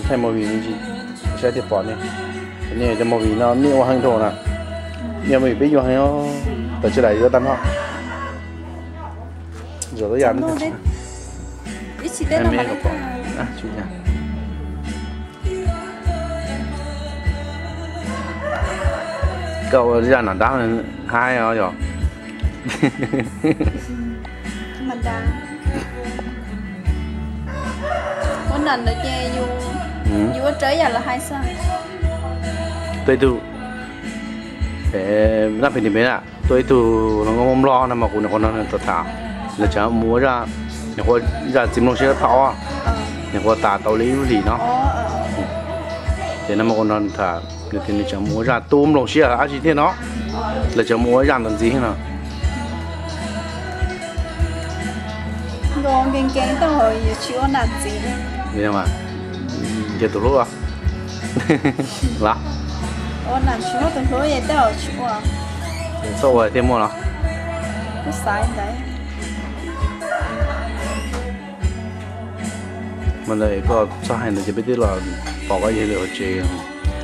Thaij movie me ntsis, saib tias pom ne. Nej cov movie no nej ua heev dhau na. Nej movie peb yuav heev os, tawm tsis lais yuav tag nrho. Zaum lub yam koj ua zaj nam dab haib os yog. Ua nam ntawd ces yus ua raws yam lawv hais xwb. Tuaj ib tug, naj pem tim pem na, tuaj ib tug hluas nkauj Hmoob Nplog no mas kuv nyuam qhuav nrog nws tham, lawv tseem mus ua zaj, nyuam qhuav zaj txiv nplooj siab phab ob, nyuam qhuav tas tau li ib lub hlis no. Ces no mas kuv nrog nws tham, nws tias nws tseem mus ua zaj tub nplooj siab dab tsi thiab no, lawv tseem mus ua zaj ntawd ntxiv no. Ntiav tus hlub los? Txhob ua thiaj muaj los? Mas ntawd koj txhob hais ntawd ces peb twb los pom koj yog li hauv tsev,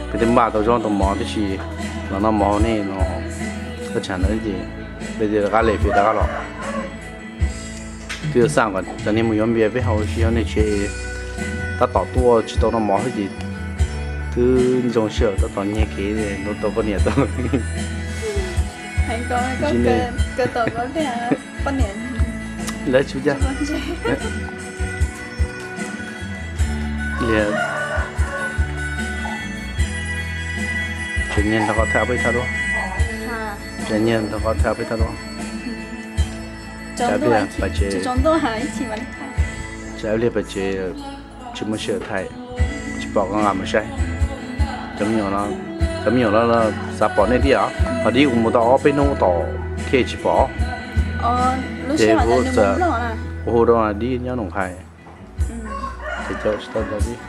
peb twb npaj tau zaub tau mov tib si los noj mov hauv nej no, koj tsis hais ntawd ces peb twb rov qab lem fiv rov qab los. Twb xaj kom cov niag mus yuav npias peb haus si, yog nej tsev tab tom tuaj tsis tau noj mov xwb ces twb zoo sij hawm tab tom nyiag kev los tau poj niam tau. Lawv tsis, tsev niag nrog koj thaij peb thaij duab, tsev niag nrog koj thaij peb thaij duab. Tsam ib pliag pas tsev, tsam ib pliag pas tsev tsis muaj sij hawm thaij, tsis pom koj nqa mus saib. Cov me nyuam, cov me nyuam los xav pom nej thiab, ho dib kuv mus tau ob peb hnub tom thiaj tsis pom. Ces kuv txawm hu rau dib nyob Noom Qhais, ces tsis tau dib.